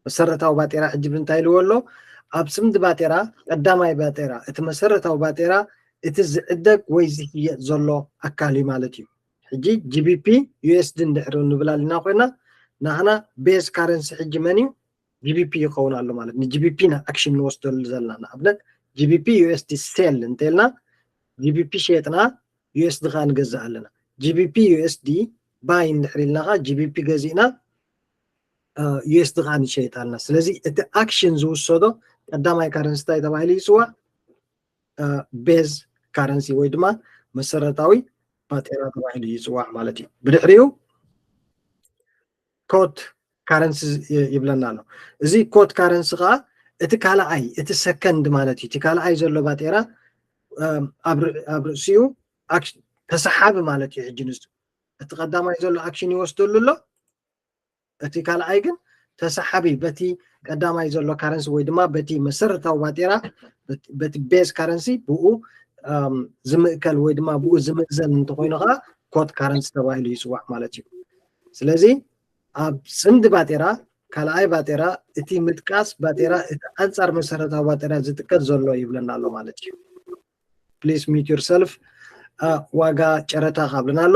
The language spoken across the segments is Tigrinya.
መሰረታዊ ባጤራ ሕጂ እንታይ ኢልዎ ኣሎ? ኣብ ጽምዲ ባጤራ ቀዳማይ ባጤራ፣ እቲ መሰረታዊ ባጤራ እቲ ዝዕደግ ወይ ዝሽየጥ ዘሎ ኣካል እዩ ማለት እዩ። ሕጂ ጂቢፒ ዩኤስዲ እንድሕር ንብል ኣለና ኮይና፣ ንሕና ቤዝ ካረንሲ ሕጂ መን እዩ? ጂቢፒ ይኸውን ኣሎ ማለት። ንጂቢፒ ኢና ኣክሽን ንወስደሉ ዘለና። ንኣብነት ጂቢፒ ዩኤስዲ ሴል እንተልና፣ ጂቢፒ ሸጥና፣ ዩኤስዲ ከዓ ንገዝእ ኣለና። ጂቢፒ ዩኤስዲ ባይ እንድሕር ኢልና ከዓ ጂቢፒ ገዚእና፣ ዩኤስዲ ከዓ ንሸይጥ ኣለና። ስለዚ እቲ ኣክሽን ዝውሰዶ ቀዳማይ ካረንሲ እንታይ ተባሂሉ ይፅዋዕ? ቤዝ ካረንሲ ወይ ድማ መሰረታዊ ባጤራ ተባሂሉ ይፅዋዕ ማለት እዩ። ብድሕሪኡ ኮት ካረንሲ ይብለና ኣሎ። እዚ ኮት ካረንሲ ከዓ እቲ ካልኣይ፣ እቲ ሰከንድ ማለት እዩ። እቲ ካልኣይ ዘሎ ባጤራ ኣብ ርእሲኡ ተሰሓቢ ማለት እዩ። ሕጂ ንሱ እቲ ቀዳማይ ዘሎ ኣክሽን ይወስደሉ ኣሎ። እቲ ካልኣይ ግን ተሰሓቢ በቲ ቀዳማይ ዘሎ ካረንሲ ወይ ድማ በቲ መሰረታዊ ባጤራ፣ በቲ ቤዝ ካረንሲ ብኡ ዝምእከል ወይ ድማ ብኡ ዝምእዘን እንተኮይኑ ከዓ ኮት ካረንሲ ተባሂሉ ይፅዋዕ ማለት እዩ። ስለዚ ኣብ ፅምዲ ባጤራ ካልኣይ ባጤራ እቲ ምጥቃስ ባጤራ እቲ ኣንፃር መሰረታዊ ባጤራ ዝጥቀስ ዘሎ ይብለና ኣሎ ማለት እዩ። Please mute yourself። ዋጋ ጨረታ ካብልና ኣሎ።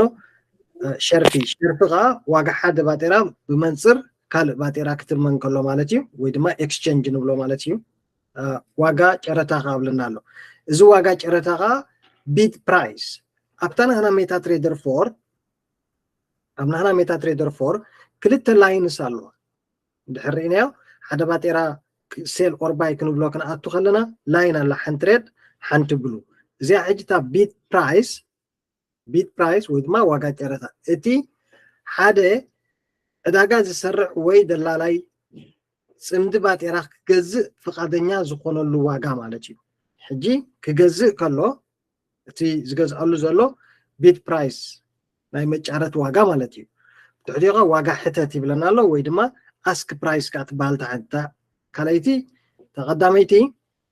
ሸርፊ ሸርፊ ከዓ ዋጋ ሓደ ባጤራ ብመንፅር ካልእ ባጤራ ክትመን ከሎ ማለት እዩ፣ ወይ ድማ ኤክስቸንጅ ንብሎ ማለት እዩ። ዋጋ ጨረታ ካብልና ኣሎ። እዚ ዋጋ ጨረታ ከዓ ቢድ ፕራይስ ኣብታ ናህና ሜታ ትሬደር ፎር ኣብ ናህና ሜታ ትሬደር ፎር ክልተ ላይንስ ኣለዋ። እንድሕር ርኢናዮ ሓደ ባጤራ ሴል ኦር ባይ ክንብሎ ክንኣቱ ከለና ላይን ኣላ ሓንቲ ሬድ ሓንቲ ብሉ። እዚኣ ሕጂ እታ ቢድ ፕራይስ ቢድ ፕራይስ ወይ ድማ ዋጋ ጨረታ እቲ ሓደ ዕዳጋ ዝሰርሕ ወይ ደላላይ ፅምዲ ባጤራ ክገዝእ ፍቓደኛ ዝኾነሉ ዋጋ ማለት እዩ። ሕጂ ክገዝእ ከሎ እቲ ዝገዝኣሉ ዘሎ ቢድ ፕራይስ ናይ መጫረት ዋጋ ማለት እዩ። ትሕቲኡ ዋጋ ሕተት ይብለና ኣሎ ወይ ድማ ኣስክ ፕራይስ ከዓ ትበሃል። ተሓታ ካልኣይቲ ተቐዳመይቲ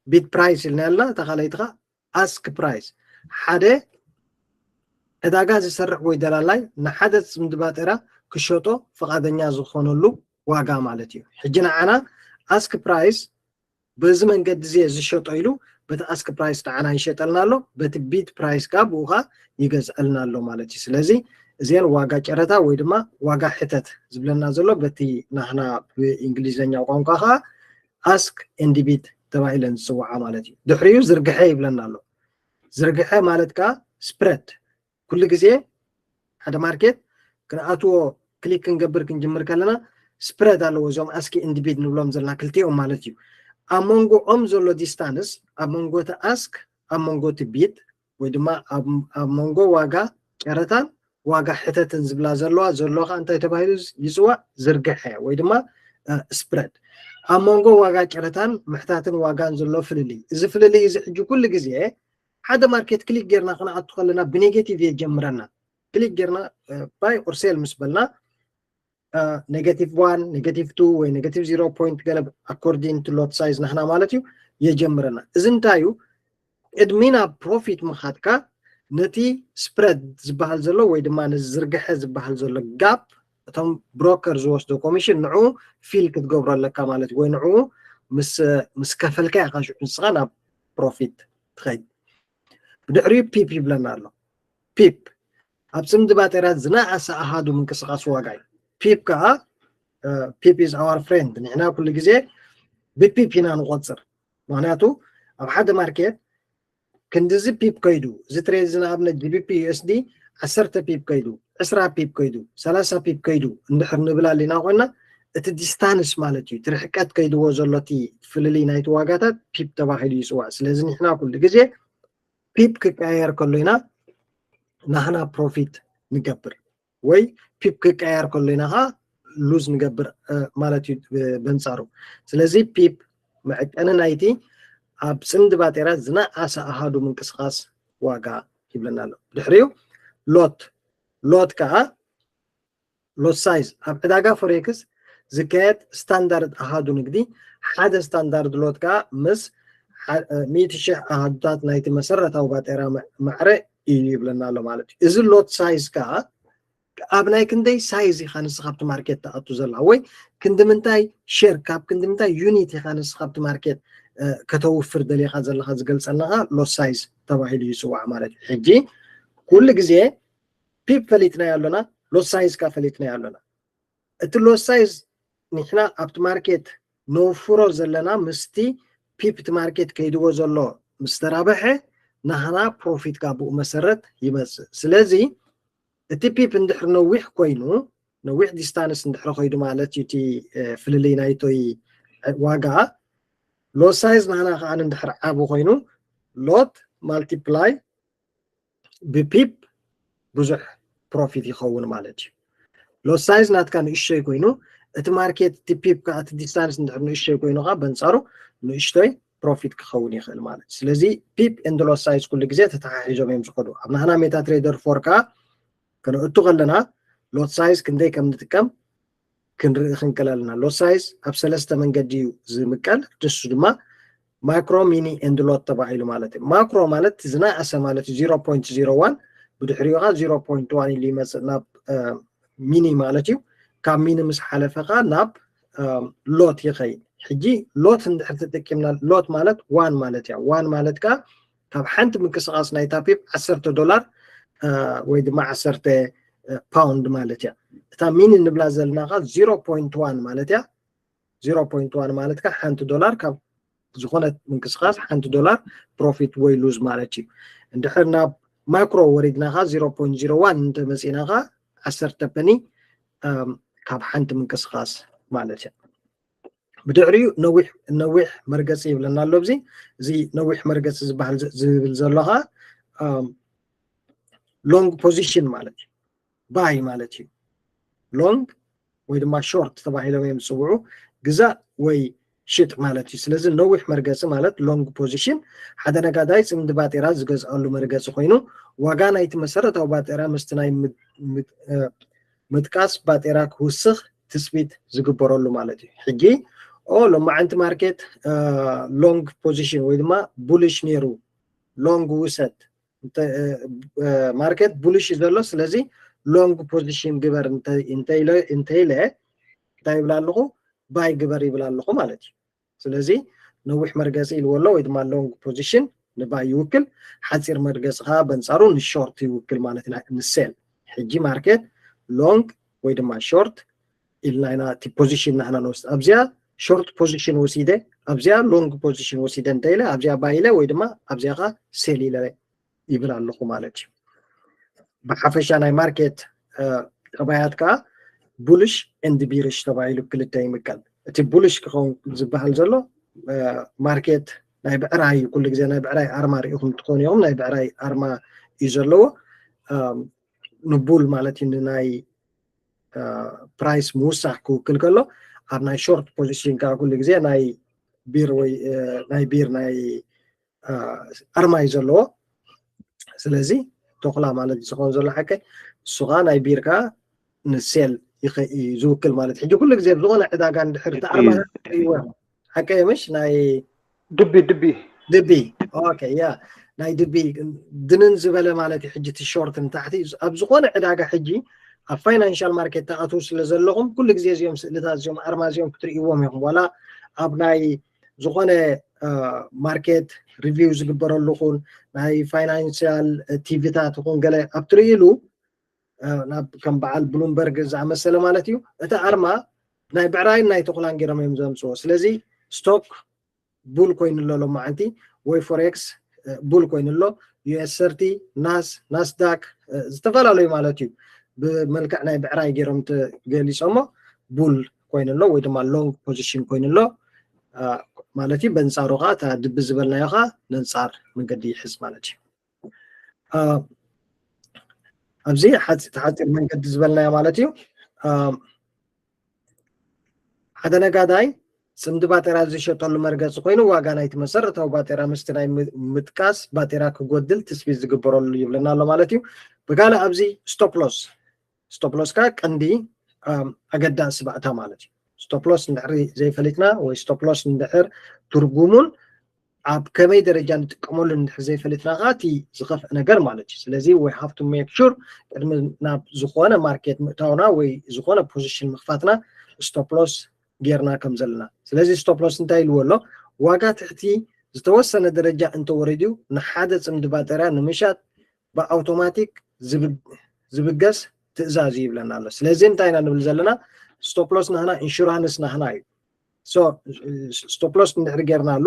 ቢድ ፕራይስ ኢልና ያልና እታ ካልኣይቲ ከዓ ኣስክ ፕራይስ ሓደ ዕዳጋ ዝሰርሕ ወይ ደላላይ ንሓደ ፅምዲ ባጤራ ክሸጦ ፍቓደኛ ዝኾነሉ ዋጋ ማለት እዩ። ሕጂ ንዓና ኣስክ ፕራይስ በዚ መንገዲ እዚ ዝሸጦ ኢሉ በቲ ኣስክ ፕራይስ ንዓና ይሸጠልና ኣሎ፣ በቲ ቢድ ፕራይስ ከዓ ብኡ ከዓ ይገዝአልና ኣሎ ማለት እዩ። ስለዚ እዚአን ዋጋ ጨረታ ወይ ድማ ዋጋ ሕተት ዝብለና ዘሎ በቲ ናህና ብእንግሊዝኛ ቋንቋ ከዓ ኣስክ ኤንድ ቢድ ተባሂለን ዝፅዋዓ ማለት እዩ። ድሕሪኡ ዝርግሐ ይብለና ኣሎ። ዝርግሐ ማለት ከዓ ስፕረድ ኩሉ ግዜ ሓደ ማርኬት ክንኣትዎ ክሊክ ክንገብር ክንጅምር ከለና ስፕረድ ኣለዎ። እዞም ኣስክ ኤንድ ቢድ ንብሎም ዘለና ክልቲኦም ማለት እዩ። ኣብ መንጎኦም ዘሎ ዲስታንስ ኣብ መንጎ እቲ ኣስክ ኣብ መንጎ እቲ ቢድ ወይ ድማ ኣብ መንጎ ዋጋ ጨረታን ዋጋ ሕተትን ዝብላ ዘለዋ ዘሎ ከዓ እንታይ ተባሂሉ ይፅዋዕ? ዝርግሐ ወይ ድማ ስፕረድ ኣብ መንጎ ዋጋ ጨረታን ምሕታትን ዋጋን ዘሎ ፍልልይ። እዚ ፍልልይ እዚ ሕጂ ኩሉ ግዜ ሓደ ማርኬት ክሊክ ጌርና ክንኣቱ ከለና ብኔጌቲቭ የጀምረና። ክሊክ ጌርና ባይ ኦር ሴል ምስ በልና ኔጋቲቭ ዋን ኔጋቲቭ ቱ ወይ ኔጋቲቭ ዜሮ ፖይንት ገለ ኣኮርዲን ቱ ሎት ሳይዝ ናህና ማለት እዩ የጀምረና። እዚ እንታይ እዩ? ቅድሚ ናብ ፕሮፊት ምኻድካ ነቲ ስፕረድ ዝበሃል ዘሎ ወይ ድማ ነዚ ዝርግሐ ዝበሃል ዘሎ ጋፕ እቶም ብሮከር ዝወስዶ ኮሚሽን ንዕኡ ፊል ክትገብሮ ኣለካ ማለት እዩ። ወይ ንዕኡ ምስ ምስ ከፈልካ ኢኻ ሽዑ ንስኻ ናብ ፕሮፊት ትኸይድ። ብድሕሪኡ ፒፕ ይብለና ኣሎ። ፒፕ ኣብ ፅምዲ ባጤራ ዝነኣሰ ኣሃዱ ምንቅስቃስ ዋጋ እዩ። ፒፕ ከዓ ፒፕ ኢዝ ኣወር ፍሬንድ። ንሕና ኩሉ ግዜ ብፒፕ ኢና ንቆፅር። ምክንያቱ ኣብ ሓደ ማርኬት ክንዲዚ ፒፕ ከይዱ እዚ ትሬድ እዚ ንኣብነት ጂቢፒ ዩኤስዲ ዓሰርተ ፒፕ ከይዱ ዕስራ ፒፕ ከይዱ ሰላሳ ፒፕ ከይዱ እንድሕር ንብል ኣሊና ኮይና እቲ ዲስታንስ ማለት እዩ እቲ ርሕቀት ከይድዎ ዘሎ እቲ ፍልልይ ናይቲ ዋጋታት ፒፕ ተባሂሉ ይፅዋዕ። ስለዚ ንሕና ኩሉ ግዜ ፒፕ ክቀያየር ከሎ ኢና ናህና ፕሮፊት ንገብር ወይ ፒፕ ክቀያየር ከሎ ኢና ከዓ ሉዝ ንገብር ማለት እዩ። በንፃሩ ስለዚ ፒፕ መዕቀኒ ናይቲ ኣብ ፅምዲ ባጤራ ዝነኣሰ ኣሃዱ ምንቅስቃስ ዋጋ ይብለና ኣሎ። ድሕሪኡ ሎት ሎት ከዓ ሎት ሳይዝ ኣብ ዕዳጋ ፎሬክስ ዝካየድ ስታንዳርድ ኣሃዱ ንግዲ ሓደ ስታንዳርድ ሎት ከዓ ምስ ሚእቲ ሽሕ ኣሃዱታት ናይቲ መሰረታዊ ባጤራ ማዕረ እዩ ይብለና ኣሎ ማለት እዩ። እዚ ሎት ሳይዝ ከዓ ኣብ ናይ ክንደይ ሳይዝ ኢኻ ንስኻ ኣብቲ ማርኬት ትኣቱ ዘለኻ፣ ወይ ክንዲ ምንታይ ሸር፣ ካብ ክንዲ ምንታይ ዩኒት ኢኻ ንስኻ ኣብቲ ማርኬት ከተውፍር ደሊኻ ዘለኻ ዝገልጸልናኻ ሎት ሳይዝ ተባሂሉ ይፅዋዕ ማለት እዩ። ሕጂ ኩሉ ግዜ ፒፕ ፈሊጥናዮ ኣሎና፣ ሎት ሳይዝ ካ ፈሊጥናዮ ኣሎና። እቲ ሎት ሳይዝ ንሕና ኣብቲ ማርኬት ነውፍሮ ዘለና ምስቲ ፒፕ እቲ ማርኬት ከይድዎ ዘሎ ምስ ተራበሐ ናህና ፕሮፊት ካ ብኡ መሰረት ይመፅእ። ስለዚ እቲ ፒፕ እንድሕር ነዊሕ ኮይኑ፣ ነዊሕ ዲስታንስ እንድሕር ከይዱ ማለት እዩ እቲ ፍልልይ ናይቶይ ዋጋ። ሎት ሳይዝ ናህና ከዓ እንድሕር ዓቢ ኮይኑ ሎት ማልቲፕላይ ብፒፕ ብዙሕ ፕሮፊት ይኸውን ማለት እዩ። ሎት ሳይዝ ናትካ ንእሽቶይ ኮይኑ እቲ ማርኬት እቲ ፒፕ ከዓ እቲ ዲስታንስ እንድሕር ንእሽቶይ ኮይኑ ከዓ በንፃሩ ንእሽቶይ ፕሮፊት ክኸውን ይኽእል ማለት እዩ። ስለዚ ፒፕ ኤንድ ሎት ሳይዝ ኩሉ ግዜ ተተሓሒዞም እዮም ዝኸዱ። ኣብ ናህና ሜታ ትሬደር ፎር ከዓ ከነእቱ ከለና ሎት ሳይዝ ክንደይ ከም ንጥቀም ክንርኢ ክንክእል ኣለና። ሎት ሳይዝ ኣብ ሰለስተ መንገዲ እዩ ዝምቀል። ንሱ ድማ ማክሮ፣ ሚኒ ኤንድ ሎት ተባሂሉ ማለት እዩ። ማክሮ ማለት ዝነኣሰ ማለት እዩ፣ ዜሮ ፖይንት ዜሮ ዋን፣ ብድሕሪኡ ኸዓ ዜሮ ፖይንት ዋን ኢሉ ይመፅእ ናብ ሚኒ ማለት እዩ። ካብ ሚኒ ምስ ሓለፈ ኸዓ ናብ ሎት ይኸይድ። ሕጂ ሎት እንድሕር ተጠቂምና፣ ሎት ማለት ዋን ማለት እያ። ዋን ማለት ከዓ ካብ ሓንቲ ምንቅስቃስ ናይታ ፒፕ ዓሰርተ ዶላር ወይ ድማ ዓሰርተ ፓውንድ ማለት እያ። እታ ሚኒ ንብላ ዘለና ከዓ ዜሮ ፖይንት ዋን ማለት እያ። ዜሮ ፖይንት ዋን ማለት ከዓ ሓንቲ ዶላር ካብ ዝኾነ ምንቅስቃስ ሓንቲ ዶላር ፕሮፊት ወይ ሉዝ ማለት እዩ። እንድሕር ናብ ማክሮ ወሪድና ከዓ ዜሮ ፖይንት ዜሮ ዋን እንተመፂእና ከዓ ዓሰርተ ፐኒ ካብ ሓንቲ ምንቅስቃስ ማለት እዩ። ብድሕሪኡ ነዊሕ ነዊሕ መርገፂ ይብለና ኣሎ። እዚ እዚ ነዊሕ መርገፂ ዝበሃል ዝብል ዘሎ ከዓ ሎንግ ፖዚሽን ማለት እዩ፣ ባይ ማለት እዩ። ሎንግ ወይ ድማ ሾርት ተባሂሎም እዮም ዝፅውዑ፣ ግዛእ ወይ ሽጥ ማለት እዩ። ስለዚ ነዊሕ መርገፂ ማለት ሎንግ ፖዚሽን ሓደ ነጋዳይ ፅምዲ ባጤራ ዝገዝኣሉ መርገፂ ኮይኑ ዋጋ ናይቲ መሰረታዊ ባጤራ ምስቲ ናይ ምጥቃስ ባጤራ ክውስኽ ትፅቢት ዝግበረሉ ማለት እዩ። ሕጂ ኦ ሎማዓንቲ ማርኬት ሎንግ ፖዚሽን ወይ ድማ ቡሊሽ ነይሩ፣ ሎንግ ውሰድ፣ ማርኬት ቡሊሽ እዩ ዘሎ፣ ስለዚ ሎንግ ፖዚሽን ግበር እንተኢለ እንታይ ይብላ ኣለኹ? ባይ ግበር ይብላ ኣለኹ ማለት እዩ። ስለዚ ነዊሕ መርገፂ ኢልዎ ኣሎ ወይ ድማ ሎንግ ፖዚሽን ንባይ ይውክል፣ ሓፂር መርገፂ ከዓ በንፃሩ ንሾርት ይውክል ማለት ኢና፣ ንሴል። ሕጂ ማርኬት ሎንግ ወይ ድማ ሾርት ኢልና ኢና እቲ ፖዚሽን ናህና ንወስድ። ኣብዚኣ ሾርት ፖዚሽን ወሲደ፣ ኣብዚኣ ሎንግ ፖዚሽን ወሲደ እንተኢለ ኣብዚኣ ባይ ኢለ ወይ ድማ ኣብዚኣ ከዓ ሴል ኢለ ይብል ኣለኹ ማለት እዩ። ብሓፈሻ ናይ ማርኬት ጠባያት ከዓ ቡልሽ ኤንድ ቢርሽ ተባሂሉ ክልተ ይምቀል። እቲ ቡልሽ ክኸውን ዝበሃል ዘሎ ማርኬት ናይ ብዕራይ ኩሉ ግዜ ናይ ብዕራይ ኣርማ ርኢኹም ትኾኑ ኢኹም። ናይ ብዕራይ ኣርማ እዩ ዘለዎ። ንቡል ማለት እዩ ንናይ ፕራይስ ምውሳኽ ክውክል ከሎ፣ ኣብ ናይ ሾርት ፖዚሽን ከዓ ኩሉ ግዜ ናይ ቢር ወይ ናይ ቢር ናይ ኣርማ እዩ ዘለዎ። ስለዚ ተኹላ ማለት ዝኸውን ዘሎ ሓቀ እሱ ከዓ ናይ ቢር ከዓ ንሴል እዩ ዝውክል ማለት። ሕጂ ኩሉ ግዜ ብዝኾነ ዕዳጋ እንድሕር ተኣርማ ሓቀ ምሽ ናይ ድቢ ድቢ ድቢ ኦኬ ያ ናይ ድቢ ድንን ዝበለ ማለት እዩ። ሕጂ እቲ ሾርት ንታሕቲ ኣብ ዝኾነ ዕዳጋ ሕጂ ኣብ ፋይናንሻል ማርኬት ተኣትዉ ስለ ዘለኹም ኩሉ ግዜ እዚኦም ስእልታት እዚኦም ኣርማ እዚኦም ክትርእይዎም ኢኹም። ዋላ ኣብ ናይ ዝኾነ ማርኬት ሪቪው ዝግበረሉ ኹን ናይ ፋይናንሻል ቲቪታት ኹን ገለ ኣብ ትርእይሉ ናብ ከም በዓል ብሉምበርግ ዝኣመሰለ ማለት እዩ። እቲ ኣርማ ናይ ብዕራይን ናይ ተኹላን ገይሮም እዮም ዘምፅዎ። ስለዚ ስቶክ ቡል ኮይኑ ኣሎ ሎማዓንቲ ወይ ፎሬክስ ቡል ኮይኑ ኣሎ። ዩኤስ ሰርቲ ናስ ናስዳክ ዝተፈላለዩ ማለት እዩ ብመልክዕ ናይ ብዕራይ ገይሮም ተገሊፆሞ ቡል ኮይኑ ኣሎ ወይ ድማ ሎንግ ፖዚሽን ኮይኑ ኣሎ ማለት እዩ። በንፃሩ ከዓ እታ ድቢ ዝበልናዮ ከዓ ነንፃር መንገዲ ይሕዝ ማለት እዩ። ኣብዚ ሓፂር መንገዲ ዝበልናዮ ማለት እዩ። ሓደ ነጋዳይ ፅምዲ ባጤራ ዝሸጠሉ መርገፂ ኮይኑ ዋጋ ናይቲ መሰረታዊ ባጤራ ምስቲ ናይ ምጥቃስ ባጤራ ክጎድል ትፅቢት ዝግበረሉ ይብለና ኣሎ ማለት እዩ። ብካልእ ኣብዚ ስቶፕ ሎስ፣ ስቶፕ ሎስ ከዓ ቀንዲ ኣገዳሲ ባእታ ማለት እዩ። ስቶፕ ሎስ እንድሕሪ ዘይፈሊጥና ወይ ስቶፕ ሎስ እንድሕር ትርጉሙን ኣብ ከመይ ደረጃ ንጥቀመሉ እንድሕር ዘይፈለጥና ከዓ እቲ ዝኸፍአ ነገር ማለት እዩ። ስለዚ we have to make sure ቅድሚ ናብ ዝኾነ ማርኬት ምእታውና ወይ ዝኾነ position ምኽፋትና stop loss ጌርና ከም ዘለና። ስለዚ stop loss እንታይ ኢልዎ ኣሎ? ዋጋ ትሕቲ ዝተወሰነ ደረጃ እንተወሪዱ ንሓደ ፅምዲ ባጠርያ ንምሻጥ ብኣውቶማቲክ ዝብገስ ትእዛዝ እዩ ይብለና ኣሎ። ስለዚ እንታይ ኢና ንብል ዘለና? Stop loss ናህና፣ insurance ናህና እዩ። So stop loss እንድሕር ጌርናሉ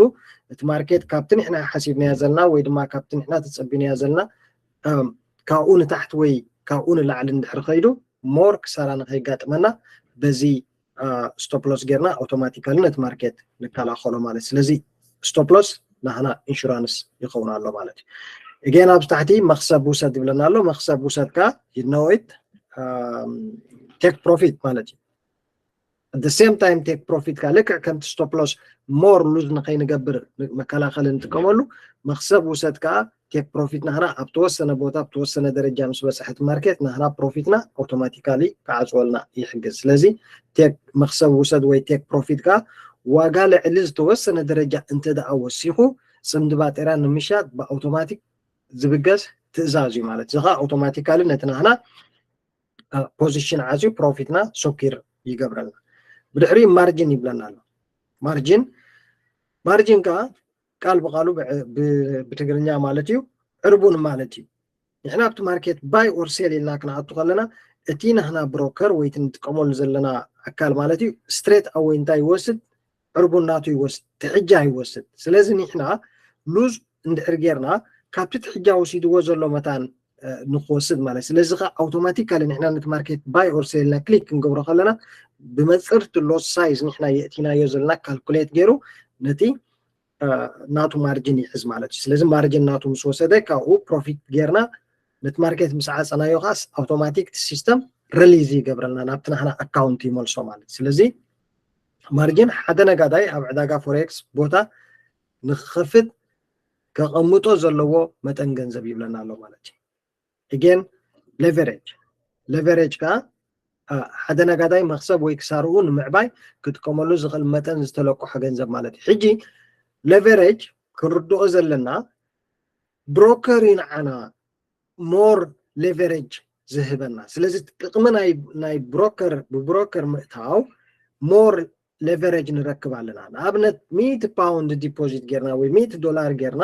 እቲ ማርኬት ካብቲ ንሕና ሓሲብናዮ ዘለና ወይ ድማ ካብቲ ንሕና ተፀቢናዮ ዘለና ካብኡ ንታሕቲ ወይ ካብኡ ንላዕሊ እንድሕር ከይዱ more ክሳራ ንከይጋጥመና በዚ stop loss ጌርና ኣውቶማቲካሊ ነቲ ማርኬት ንከላኸሎ ማለት። ስለዚ stop loss ናህና insurance ይኸውን ኣሎ ማለት እዩ። Again ኣብዚ ታሕቲ መክሰብ ውሰድ ይብለና ኣሎ። መክሰብ ውሰድ ከዓ you know it take profit ማለት እዩ። At the same time take profit ከዓ ልክዕ ከምቲ stop loss more lose ንከይንገብር መከላኸሊ ንጥቀመሉ፣ መክሰብ ውሰድ ከዓ take profit ናህና ኣብ ተወሰነ ቦታ ኣብ ተወሰነ ደረጃ ምስ በፅሐት ማርኬት ናህና profit ና ኣውቶማቲካሊ ክዓፅወልና ይሕግዝ። ስለዚ take መክሰብ ውሰድ ወይ take profit ከዓ ዋጋ ልዕሊ ዝተወሰነ ደረጃ እንተ ደኣ ወሲኹ ፅምዲ ባጤራ ንምሻጥ ብኣውቶማቲክ ዝብገስ ትእዛዝ እዩ ማለት። እዚ ከዓ ኣውቶማቲካሊ ነቲ ናህና position ዓፅዩ profit ና secure ይገብረልና። ብድሕሪ margin ይብለና ኣሎ። Margin margin ከዓ ቃል ብቃሉ ብትግርኛ ማለት እዩ ዕርቡን ማለት እዩ። ንሕና ኣብቲ ማርኬት buy or sell ኢልና ክንኣቱ ከለና እቲ ናህና broker ወይ እቲ ንጥቀመሉ ዘለና ኣካል ማለት እዩ straight away እንታይ ይወስድ? ዕርቡን ናቱ ይወስድ፣ ትሕጃ ይወስድ። ስለዚ ንሕና lose እንድሕር ጌርና ካብቲ ትሕጃ ወሲድዎ ዘሎ መታን ንክወስድ ማለት። ስለዚ ከዓ ኣውቶማቲካሊ ንሕና ነቲ ማርኬት buy or sell ኢልና click ክንገብሮ ከለና ብመፅርቲ loss size ንሕና የእቲናዮ ዘለና calculate ገይሩ ነቲ ናቱ margin ይሕዝ ማለት እዩ። ስለዚ margin ናቱ ምስ ወሰደ ካብኡ profit ጌርና ነቲ ማርኬት ምስ ዓፀናዮ ከዓ ኣውቶማቲክ system release ይገብረልና፣ ናብቲ ናህና account ይመልሶ ማለት። ስለዚ margin ሓደ ነጋዳይ ኣብ ዕዳጋ forex ቦታ ንክኸፍት ከቐምጦ ዘለዎ መጠን ገንዘብ ይብለና ኣሎ ማለት እዩ። Again leverage leverage ከዓ ሓደ ነጋዳይ መክሰብ ወይ ክሳርኡ ንምዕባይ ክጥቀመሉ ዝኽእል መጠን ዝተለቆሐ ገንዘብ ማለት እዩ። ሕጂ leverage ክንርድኦ ዘለና broker እዩ ንዓና more leverage ዝህበና። ስለዚ ጥቕሚ ናይ broker ብብሮከር ምእታው more leverage ንረክብ ኣለና። ንኣብነት ሚእቲ pound deposit ጌርና ወይ ሚእቲ ዶላር ጌርና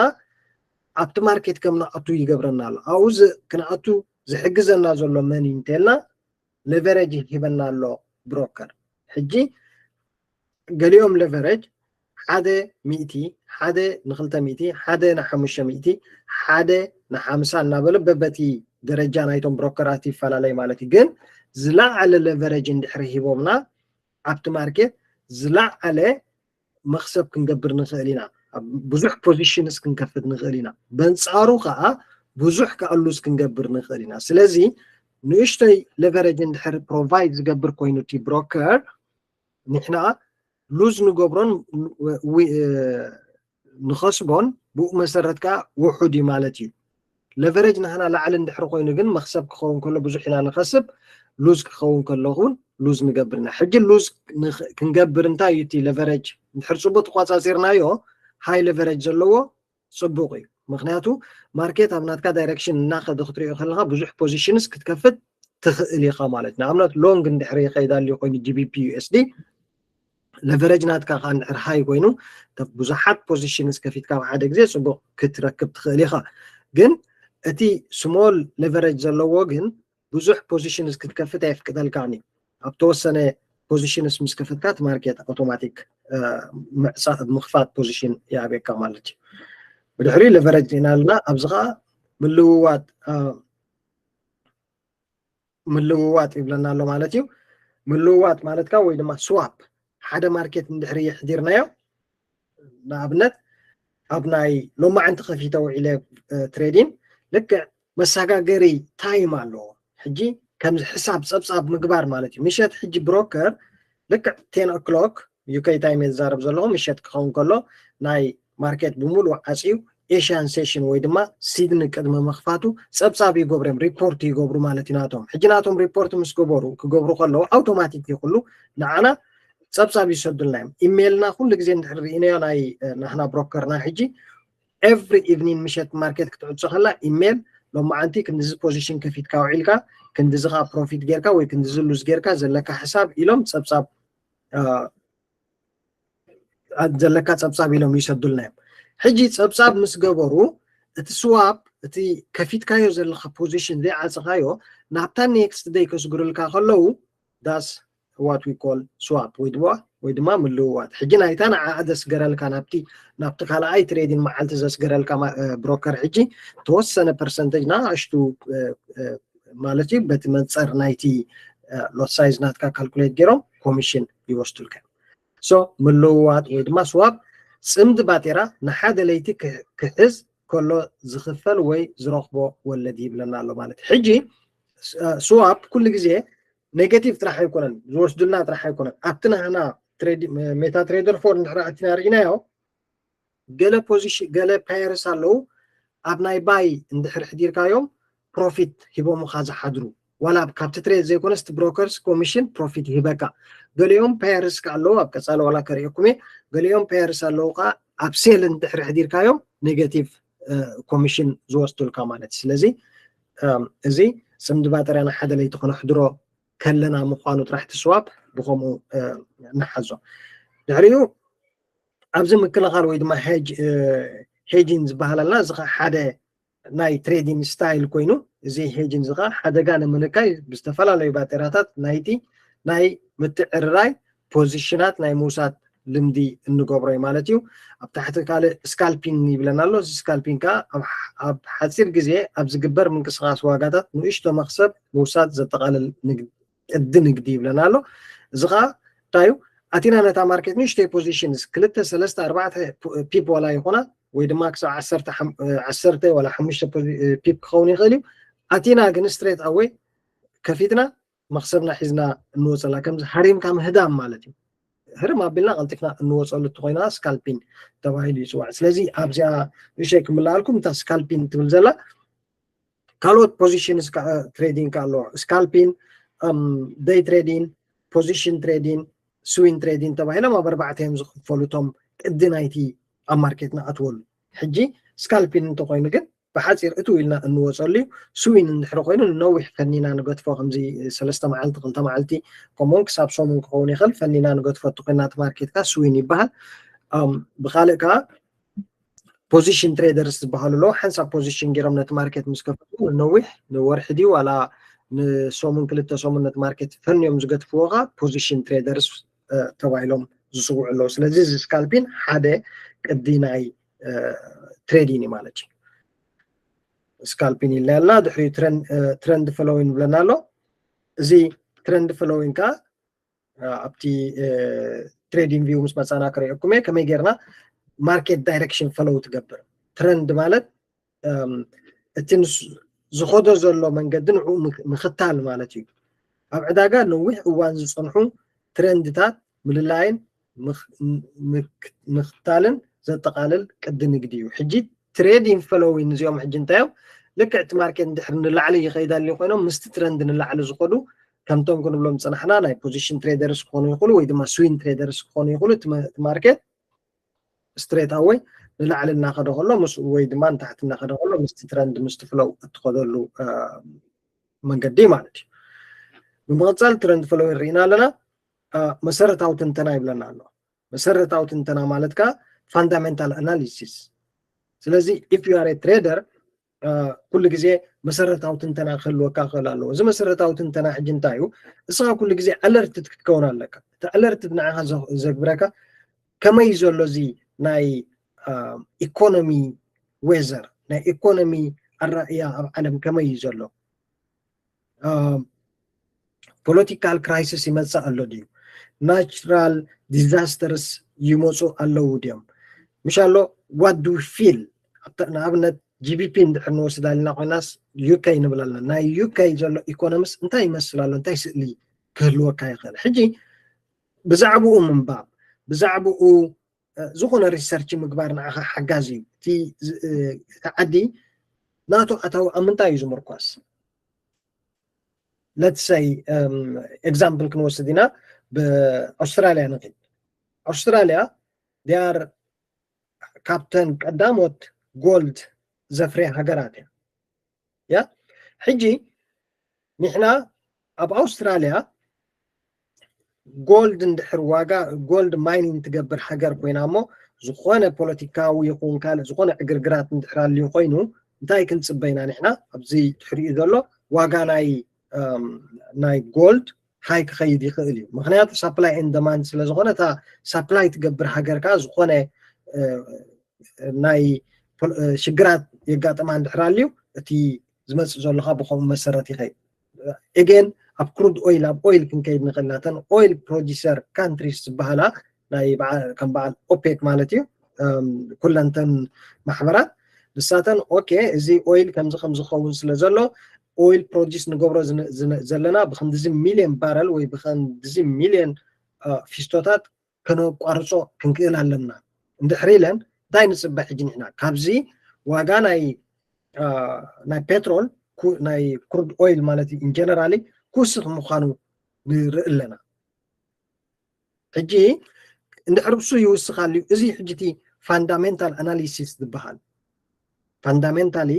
ኣብቲ ማርኬት ከም ንኣቱ ይገብረና ኣሎ። ኣብኡ ክንኣቱ ዝሕግዘና ዘሎ መን እዩ እንተልና leverage ይህበና ኣሎ broker። ሕጂ ገሊኦም leverage ሓደ ሚእቲ፣ ሓደ ንክልተ ሚእቲ፣ ሓደ ንሓሙሽተ ሚእቲ፣ ሓደ ንሓምሳ እናበለ በበቲ ደረጃ ናይቶም broker ኣት ይፈላለይ ማለት እዩ። ግን ዝለዓለ leverage እንድሕሪ ሂቦምና ኣብቲ ማርኬት ዝለዓለ መክሰብ ክንገብር ንኽእል ኢና። ብዙሕ positions ክንከፍት ንኽእል ኢና። በንፃሩ ከዓ ብዙሕ ከዓ lose ክንገብር ንኽእል ኢና። ስለዚ ንእሽተይ leverage እንድሕር provide ዝገብር ኮይኑ እቲ broker ንሕና lose ንገብሮን ንኸስቦን ብኡ መሰረት ከዓ ውሑድ እዩ ማለት እዩ። Leverage ናህና ላዕሊ እንድሕር ኮይኑ ግን መክሰብ ክኸውን ከሎ ብዙሕ ኢና ንኸስብ፣ lose ክኸውን ከሎ እውን lose ንገብር ኢና። ሕጂ lose ክንገብር እንታይ እዩ እቲ leverage? እንድሕር ፅቡቅ ተቋፃፂርናዮ high leverage ዘለዎ ፅቡቅ እዩ። ምክንያቱ ማርኬት ኣብ ናትካ direction እናኸደ ክትሪኦ ከለካ ብዙሕ positions ክትከፍት ትኽእል ኢኻ ማለት እዩ። ንኣብነት long እንድሕር ይኸይድ ኣልዩ ኮይኑ GBP USD leverage ናትካ ከዓ እንድሕር high ኮይኑ ብዙሓት positions ከፊትካ ኣብ ሓደ ግዜ ፅቡቅ ክትረክብ ትኽእል ኢኻ። ግን እቲ small leverage ዘለዎ ግን ብዙሕ positions ክትከፍት ኣይፍቅደልካን እዩ። ኣብ ተወሰነ positions ምስ ከፈትካ እቲ ማርኬት ኣውቶማቲክ ምኽፋት position ይኣብየካ ማለት እዩ። ብድሕሪ leverage ኢና ኣለና። ኣብዚ ከዓ ምልውዋጥ ምልውዋጥ ይብለና ኣሎ ማለት እዩ። ምልውዋጥ ማለት ከዓ ወይ ድማ swap ሓደ ማርኬት እንድሕር የሕዲርናዮ ንኣብነት ኣብ ናይ ሎማዕንቲ ከፊተ ውዒለ trading ልክዕ መሰጋገሪ time ኣለዎ። ሕጂ ከምዚ ሕሳብ ፀብፃብ ምግባር ማለት እዩ። ምሸት ሕጂ broker ልክዕ ten o'clock UK time እየ ዝዛረብ ዘለኹ ምሸት ክኸውን ከሎ ናይ ማርኬት ብምሉእ ዓፅዩ Asian session ወይ ድማ ሲድኒ ቅድሚ ምኽፋቱ ፀብፃብ ይገብሩ እዮም፣ report ይገብሩ ማለት እዩ ናቶም። ሕጂ ናቶም report ምስ ገበሩ ክገብሩ ከለዉ ኣውቶማቲክ እዩ ኩሉ ንዓና ጸብጻብ ይሰዱልና እዮም። ኢሜይልና ኩሉ ግዜ እንድሕር ርኢናዮ ናይ ናህና ብሮከርና ሕጂ every evening ምሸት ማርኬት ክትዕጾ ከላ ኢሜይል ሎማዓንቲ ክንዚ position ከፊትካ ውዒልካ ክንዚ ካ profit ጌርካ ወይ ክንዚ lose ጌርካ ዘለካ ሕሳብ ኢሎም ጸብጻብ ዘለካ ጸብጻብ ኢሎም ይሰዱልና እዮም። ሕጂ ጸብጻብ ምስ ገበሩ እቲ swap እቲ ከፊትካዮ ዘለካ position ዘይዓጽኻዮ ናብታ next day ከስግሩልካ ከለዉ that's what we call swap ወይ ድማ ወይ ድማ ምልውዋጥ። ሕጂ ናይታ ንዓኣ ዘስገረልካ ናብቲ ናብቲ ካልኣይ trading መዓልቲ ዘስገረልካ broker ሕጂ ተወሰነ percentage ንኣሽቱ ማለት እዩ በቲ መንጸር ናይቲ lot size ናትካ calculate ገይሮም commission ይወስዱልካ። So ምልውዋጥ ወይ ድማ swap ጽምዲ ባጤራ ንሓደ ለይቲ ክሕዝ ከሎ ዝኽፈል ወይ ዝረኽቦ ወለድ ይብለና ኣሎ ማለት። ሕጂ swap ኩሉ ግዜ negative ጥራሕ ኣይኮነን ዝወስዱልና ጥራሕ ኣይኮነን፣ ኣብቲ ናህና MetaTrader four እንድሕር ኣቲና ርኢናዮ ገለ position ገለ pairs ኣለዉ ኣብ ናይ buy እንድሕር ሕዲርካዮም profit ሂቦምኻ ዝሓድሩ ዋላ ካብቲ trade ዘይኮነስ እቲ brokers commission profit ይህበካ። ገሊኦም pairs ከ ኣለዉ ኣብ ቀጻሊ ዋላ ከርእየኩም እየ። ገሊኦም pairs ኣለዉ ከ ኣብ sell እንድሕር ሕዲርካዮም negative commission ዝወስዱልካ ማለት እዩ። ስለዚ እዚ ጽምዲ ባጠርያ ንሓደ ለይቲ ክነሕድሮ ከለና ምዃኑ ጥራሕ እቲ swap ብኸምኡ ንሓዞ። ድሕሪኡ ኣብዚ ምክልኻል ወይ ድማ hedging ዝበሃል ኣለና። እዚ ሓደ ናይ trading style ኮይኑ እዚ hedging እዚ ሓደጋ ንምንካይ ብዝተፈላለዩ ባጤራታት ናይቲ ናይ ምትዕርራይ position ኣት ናይ ምውሳድ ልምዲ እንገብሮ እዩ ማለት እዩ። ኣብ ታሕቲ ካልእ scalping ይብለና ኣሎ። እዚ scalping ከዓ ኣብ ሓፂር ግዜ ኣብ ዝግበር ምንቅስቃስ ዋጋታት ንእሽቶ መክሰብ ምውሳድ ዘጠቃልል ቅዲ ንግዲ ይብለና ኣሎ። እዚ ከዓ እንታይ እዩ? ኣቲና ነታ ማርኬት ንእሽተይ positions ክልተ ሰለስተ ኣርባዕተ pip ዋላ ይኾና ወይ ድማ ክሳብ ዓሰርተ ዋላ ሓሙሽተ pip ክኸውን ይኽእል እዩ። ኣቲና ግን straight away ከፊትና መክሰብና ሒዝና እንወፀላ ከምዚ ሃሪምካ ምህዳም ማለት እዩ። ህርም ኣቢልና ቀልጢፍና እንወፀሉ እንተኮይና scalping ተባሂሉ ይፅዋዕ። ስለዚ ኣብዚኣ ንእሽተይ ክምልኣልኩም እታ scalping ትብል ዘላ ካልኦት positions trading ከ ኣለዎ። Scalping፣ day trading፣ position trading፣ swing trading ተባሂሎም ኣብ ኣርባዕተ እዮም ዝኽፈሉ እቶም ቅዲ ናይቲ ኣብ ማርኬት ንኣትወሉ። ሕጂ scalping እንተኮይኑ ግን ብሓፂር እትው ኢልና እንወፀሉ እዩ። Swing እንድሕር ኮይኑ ንነዊሕ ፈኒና ንገትፎ ከምዚ ሰለስተ መዓልቲ ክልተ መዓልቲ ከምኡውን ክሳብ ሰሙን ክኸውን ይኽእል ፈኒና ንገትፎ እንተኮይና እቲ ማርኬት ካ swing ይበሃል። ብካልእ ከዓ position traders ዝበሃሉ ኣለዉ። ሓንሳብ position ገይሮም ነቲ ማርኬት ምስ ከፈቱ ንነዊሕ ንወርሒ ድዩ ዋላ ንሰሙን ክልተ ሰሙን ነቲ ማርኬት ፈንዮም ዝገትፍዎ ከዓ position traders ተባሂሎም ዝፅውዑ ኣለዉ። ስለዚ እዚ scalping ሓደ ቅዲ ናይ trading እዩ ማለት እዩ። Scalping ኢልና ያልና ድሕሪኡ trend following ይብለና ኣሎ። እዚ trend following ከዓ ኣብቲ trading view ምስ መፃና ክርእየኩም እየ ከመይ ጌርና market direction follow ትገብር። Trend ማለት እቲ ዝኸዶ ዘሎ መንገዲ ንዕኡ ምክታል ማለት እዩ። ኣብ ዕዳጋ ነዊሕ እዋን ዝፀንሑ trend ታት ምልላይን ምክታልን ዘጠቃልል ቅዲ ንግዲ እዩ። ሕጂ trading following እዚኦም ሕጂ እንታይ እዮም? ልክዕ እቲ ማርኬት እንድሕር ንላዕሊ ይኸይድ ኣልዩ ኮይኖም ምስቲ trend ንላዕሊ ዝኸዱ ከምቶም ክንብሎም ዝፀናሕና ናይ position traders ክኾኑ ይኽእሉ ወይ ድማ swing traders ክኾኑ ይኽእሉ። እቲ ማርኬት straight away ንላዕሊ እናኸደ ከሎ ምስ ወይ ድማ ንታሕቲ እናኸደ ከሎ ምስቲ trend ምስቲ flow እትኸደሉ መንገዲ ማለት እዩ። ብምቕፃል trend following ርኢና ኣለና። መሰረታዊ ትንተና ይብለና ኣሎ። መሰረታዊ ትንተና ማለት ከዓ fundamental analysis። ስለዚ if you are a trader ኩሉ ግዜ መሰረታዊ ትንተና ክህልወካ ክእል ኣለዎ። እዚ መሰረታዊ ትንተና ሕጂ እንታይ እዩ? እስኻ ኩሉ ግዜ alerted ክትከውን ኣለካ። እቲ alerted ንዓኻ ዘግብረካ ከመይ ዘሎ እዚ ናይ economy weather ናይ economy ኣራእያ ኣብ ዓለም ከመይ እዩ ዘሎ? Political crisis ይመፅእ ኣሎ ድዩ? Natural disasters ይመፁ ኣለዉ ድዮም? ምሽ ኣሎ what do we feel? ንኣብነት GBP እንድሕር ንወስድ ኣለና ኮይናስ UK ንብል ኣለና። ናይ UK ዘሎ economies እንታይ ይመስል ኣሎ? እንታይ ስእሊ ክህልወካ ይኽእል? ሕጂ ብዛዕባኡ ምንባብ ብዛዕባኡ ዝኾነ research ምግባር ንዓኻ ሓጋዚ እዩ። እቲ ዓዲ ናቱ ኣታዊ ኣብ ምንታይ እዩ ዝምርኮስ? Let's say example ክንወስድ ኢና። ብኣውስትራልያ ንኽድ ኣውስትራልያ ዲያር ካብተን ቀዳሞት ጎልድ ዘፍርያ ሃገራት እያ። ያ ሕጂ ንሕና ኣብ ኣውስትራልያ ጎልድ እንድሕር ዋጋ ጎልድ ማይኒንግ ትገብር ሃገር ኮይና እሞ ዝኾነ ፖለቲካዊ ይኹን ካልእ ዝኾነ ዕግርግራት እንድሕር ኣልዩ ኮይኑ እንታይ ክንፅበይና ንሕና ኣብዚ ትሕሪኡ ዘሎ ዋጋ ናይ ናይ ጎልድ ሃይ ክኸይድ ይኽእል እዩ። ምክንያቱ ሳፕላይ ኤንድ ደማንድ ስለ ዝኾነ እታ ሳፕላይ ትገብር ሃገር ከዓ ዝኾነ ናይ ሽግራት የጋጥማ እንድሕር ኣልዩ እቲ ዝመፅእ ዘሎ ከዓ ብከምኡ መሰረት ይኸይድ። ኤጌን ኣብ ክሩድ ኦይል ኣብ ኦይል ክንከይድ ንኽእል ኢና። እተን ኦይል ፕሮዲሰር ካንትሪስ ዝበሃላ ናይ ከም በዓል ኦፔክ ማለት እዩ ኩለንተን ማሕበራት ንሳተን ኦኬ እዚ ኦይል ከምዚ ከም ዝኸውን ስለ ዘሎ ኦይል ፕሮዲስ ንገብሮ ዘለና ብክንድዚ ሚልዮን ባረል ወይ ብክንድዚ ሚልዮን ፊስቶታት ከነቋርፆ ክንክእል ኣለና እንድሕር ኢለን እንታይ ንፅበ ሕጂ ንሕና ካብዚ ዋጋ ናይ ናይ ፔትሮል ናይ ክሩድ ኦይል ማለት ኢንጀነራሊ ክውስኽ ምዃኑ ንርኢ ኣለና። ሕጂ እንድሕር ብሱ ይውስኻልዩ እዚ ሕጂ እቲ ፋንዳሜንታል ኣናሊሲስ ዝበሃል ፋንዳሜንታሊ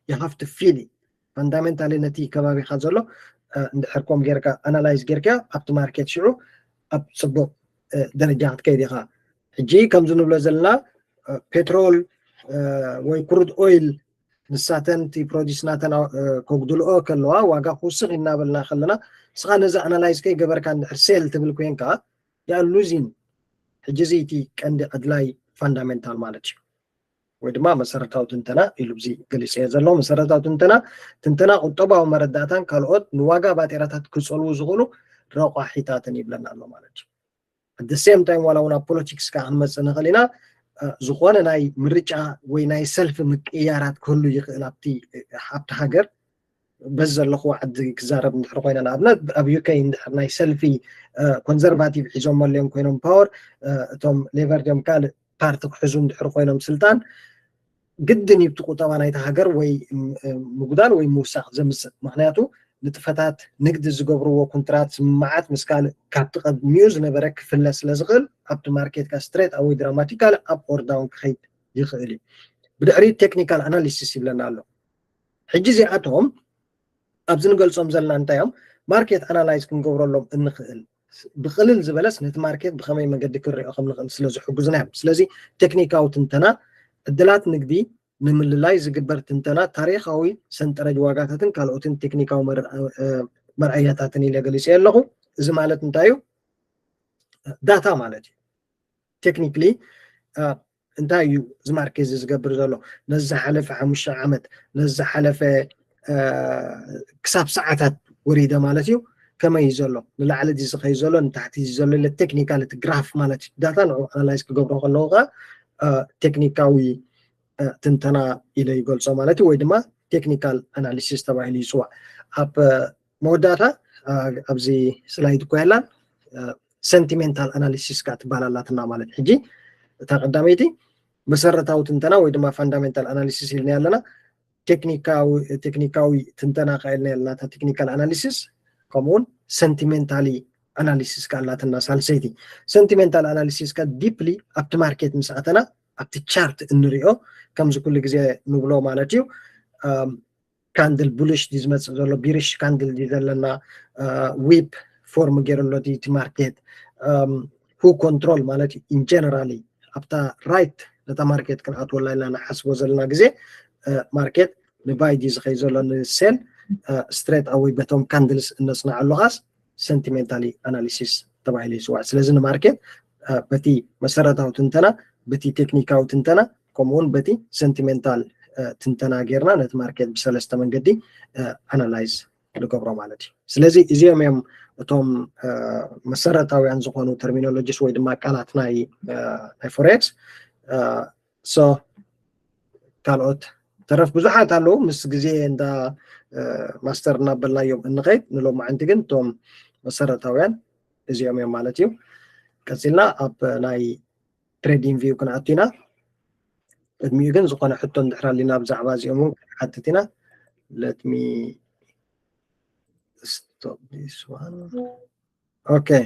you have to feel it ፋንዳሜንታሊ ነቲ ከባቢኻ ዘሎ እንድሕር ከም ጌርካ ኣናላይዝ ጌርካ ኣብቲ ማርኬት ሽዑ ኣብ ፅቡቅ ደረጃ ክትከይድ ኢኻ። ሕጂ ከምዚ ንብሎ ዘለና ፔትሮል ወይ ክሩድ ኦይል ንሳተን እቲ ፕሮዲስ ናተን ከጉድልኦ ከለዋ ዋጋ ክውስኽ እናበልና ከለና ንስኻ ነዚ ኣናላይዝ ከይገበርካ እንድሕር ሴል ትብል ኮይንካ you are losing ሕጂ እዚ እቲ ቀንዲ ኣድላይ ፋንዳሜንታል ማለት እዩ ወይ ድማ መሰረታዊ ትንተና ኢሉ እዚ ገሊፀዮ ዘሎ መሰረታዊ ትንተና ትንተና ቁጠባዊ መረዳእታን ካልኦት ንዋጋ ባጤራታት ክፀልዉ ዝኽእሉ ረቋሒታትን ይብለና ኣሎ ማለት እዩ። ኣደ ሴም ታይም ዋላ እውን ኣብ ፖለቲክስ ከዓ ክንመፅእ ንኽእል ኢና። ዝኾነ ናይ ምርጫ ወይ ናይ ሰልፊ ምቅያራት ክህሉ ይኽእል ኣብቲ ኣብቲ ሃገር በዚ ዘለኹ ዓዲ ክዛረብ እንድሕር ኮይነ ንኣብነት ኣብ ዩኬ እንድሕር ናይ ሰልፊ ኮንዘርቫቲቭ ሒዞም መለዮም ኮይኖም ፓወር እቶም ሌቨር ዲዮም ካልእ ፓርቲ ክሕዙ እንድሕር ኮይኖም ስልጣን ግድን ይብቲ ቁጠባ ናይቲ ሃገር ወይ ምጉዳል ወይ ምውሳኽ ዘምፅእ ምክንያቱ ንጥፈታት ንግዲ ዝገብርዎ ኩንትራት ስምምዓት ምስ ካልእ ካብቲ ቀድሚኡ ዝነበረ ክፍለ ስለ ዝኽእል ኣብቲ ማርኬትካ ስትሬት ኣወይ ድራማቲካል ኣብ ኦርዳውን ክኸይድ ይኽእል እዩ። ብድሕሪ ቴክኒካል ኣናሊሲስ ይብለና ኣሎ። ሕጂ እዚኣቶም ኣብዚ ንገልፆም ዘለና እንታይ እዮም? ማርኬት ኣናላይዝ ክንገብረሎም እንኽእል ብቅልል ዝበለስ ነቲ ማርኬት ብከመይ መንገዲ ክንሪኦ ከም ንኽእል ስለ ዝሕጉዝና እዮም። ስለዚ ቴክኒካዊ ትንተና ዕድላት ንግዲ ንምልላይ ዝግበር ትንተና ታሪኻዊ ሰንጠረጅ ዋጋታትን ካልኦትን ቴክኒካዊ መርኣያታትን ኢለ ገሊፀ ኣለኹ። እዚ ማለት እንታይ እዩ? ዳታ ማለት እዩ። ቴክኒክሊ እንታይ እዩ እዚ ማርኬት እዚ ዝገብር ዘሎ ነዚ ዝሓለፈ ሓሙሽተ ዓመት ነዚ ዝሓለፈ ክሳብ ሰዓታት ወሪደ ማለት እዩ ከመይ እዩ ዘሎ ንላዕሊ እዚ ዝኸይ ዘሎ ንታሕቲ እዚ ዘሎ ኢለ ቴክኒካል እቲ ግራፍ ማለት እዩ ዳታ ንዑ ኣናላይዝ ክገብሮ ከለዉ ከዓ ቴክኒካዊ ትንተና ኢለ ይገልፆ ማለት እዩ ወይ ድማ ቴክኒካል ኣናሊሲስ ተባሂሉ ይፅዋዕ ኣብ መወዳእታ ኣብዚ ስላይድ እኮ የላን ሰንቲሜንታል ኣናሊሲስ ከዓ ትበሃል ኣላትና ማለት ሕጂ እታ ቀዳመይቲ መሰረታዊ ትንተና ወይ ድማ ፋንዳሜንታል ኣናሊሲስ ኢልና ኣለና ቴክኒካዊ ትንተና ከዓ ኢልና ኣለና እታ ቴክኒካል ኣናሊሲስ ከምኡውን ሰንቲሜንታሊ ኣናሊሲስ ከዓ ኣላትና ሳልሰይቲ ሰንቲሜንታል ኣናሊሲስ ከዓ ዲፕሊ ኣብቲ ማርኬት ምስ ኣተና ኣብቲ ቻርት እንሪኦ ከምዚ ኩሉ ግዜ ንብሎ ማለት እዩ ካንድል ቡሊሽ ድዩ ዝመፅእ ዘሎ ቢሪሽ ካንድል ድዩ ዘለና ዊፕ ፎርም ገይሩ ኣሎ ድዩ እቲ ማርኬት ሁ ኮንትሮል ማለት እዩ ኢንጀነራሊ ኣብታ ራይት ነታ ማርኬት ክንኣትወላ ኢልና ንሓስቦ ዘለና ግዜ ማርኬት ንባይ ድዩ ዝኸይ ዘሎ ንሴል ስትሬት ኣወይ በቶም ካንድልስ እነፅንዓሉ ኻስ ሰንቲሜንታሊ ኣናሊሲስ ተባሂሉ ይፅዋዕ ስለዚ ንማርኬት በቲ መሰረታዊ ትንተና በቲ ቴክኒካዊ ትንተና ከምኡውን በቲ ሰንቲሜንታል ትንተና ጌርና ነቲ ማርኬት ብሰለስተ መንገዲ ኣናላይዝ ንገብሮ ማለት እዩ ስለዚ እዚኦም እዮም እቶም መሰረታውያን ዝኾኑ ተርሚኖሎጂስ ወይ ድማ ቃላት ናይ ናይ ፎሬክስ ካልኦት ተረፍ ብዙሓት ኣለዉ ምስ ግዜ እንዳ ማስተር እናበልናዮም እንኸይድ ንሎማዓንቲ ግን እቶም መሰረታውያን እዚኦም እዮም ማለት እዩ ቀፂልና ኣብ ናይ ትሬዲንግ ቪው ክንኣቱ ኢና ቅድሚኡ ግን ዝኾነ ሕቶ እንድሕር ኣሊና ብዛዕባ እዚኦም እውን ክንሓትት ኢና let me stop this one okay